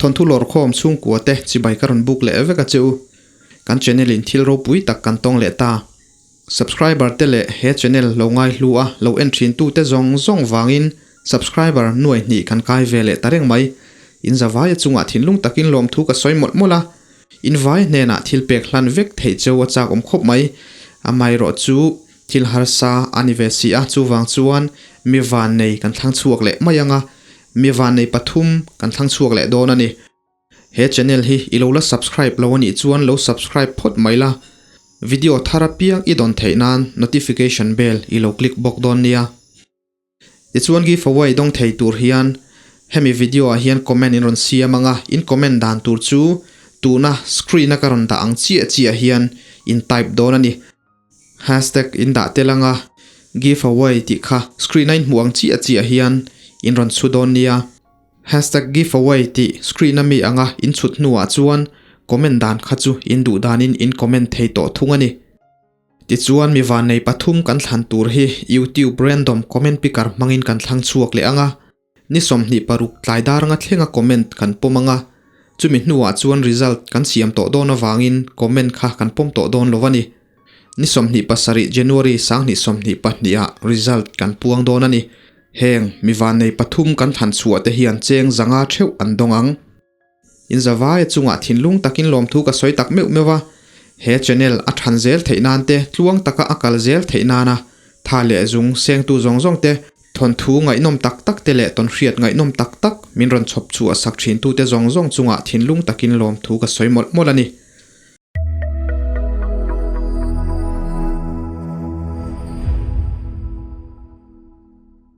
Thawnthu lawrkhawm chhungkua te chibai ka rawn buk leh vek a che u. Kan channel in thil ropui tak kan tawng leh ta. Subscriber te leh he channel lo ngai hlu a lo en thin tu te zawng zawng vangin subscriber nuai hnih kan kai ve leh ta reng mai. In zavaia chungah thinlung takin lawmthu ka sawi mawlh mawlh a. In vai hnenah thil pek hlan vek theih cheu a chak awm khawp mai. Amaherawh chu thil harsa a ni ve si a, chuvang chuan mi vannei kan thlang chhuak leh mai ang a, mi vannei pathum kan thlang chhuak leh dawn a ni. He channel hi i lo la subscribe lo a nih chuan lo subscribe phawt mai la, video thar apiang i dawn theih nan notification bell i lo click bawk dawn nia. Tichuan giveaway dawng thei tur hian hemi video ah hian comment in rawn siam ang a, in comment dan tur chu tuna screen a ka rawn dah ang chiah chiah hian in type dawn a ni. Hashtag in dah tel ang a, giveaway tih kha screen a in hmuh ang chiah chiah hian in rawn chhu dawn nia. Hashtag giveaway tih screen a mi anga in chhut hnuah chuan comment dan kha chu in duh danin in comment thei tawh thung a ni. Tichuan mi vannei pathum kan thlan tur hi YouTube random comment picker hmangin kan thlang chhuak leh ang a, ni 26 tlai dar anga thlenga comment kan pawm ang a, chumi hnuah chuan result kan siam tawh dawn avangin comment kha kan pawm tawh dawn lo a ni. Ni 27 January 2022 ah result kan puang dawn a ni. Heng mi vannei pathum kan thlan chhuah te hian cheng zanga theuh an dawng ang. In zavaia chungah thinlung takin lawmthu ka sawi tak meuh meuh a, he channel a than zel theih nan te, tluang taka a kal zel theih nana tha leh zung sengtu zawng zawng te, thawnthu ngaihnawm tak tak te leh tawnhriat ngaihnawm tak tak min rawn chhawp chhuah sak thin tute zawng zawng chungah thinlung takin lawmthu ka sawi mawlh mawlh a ni.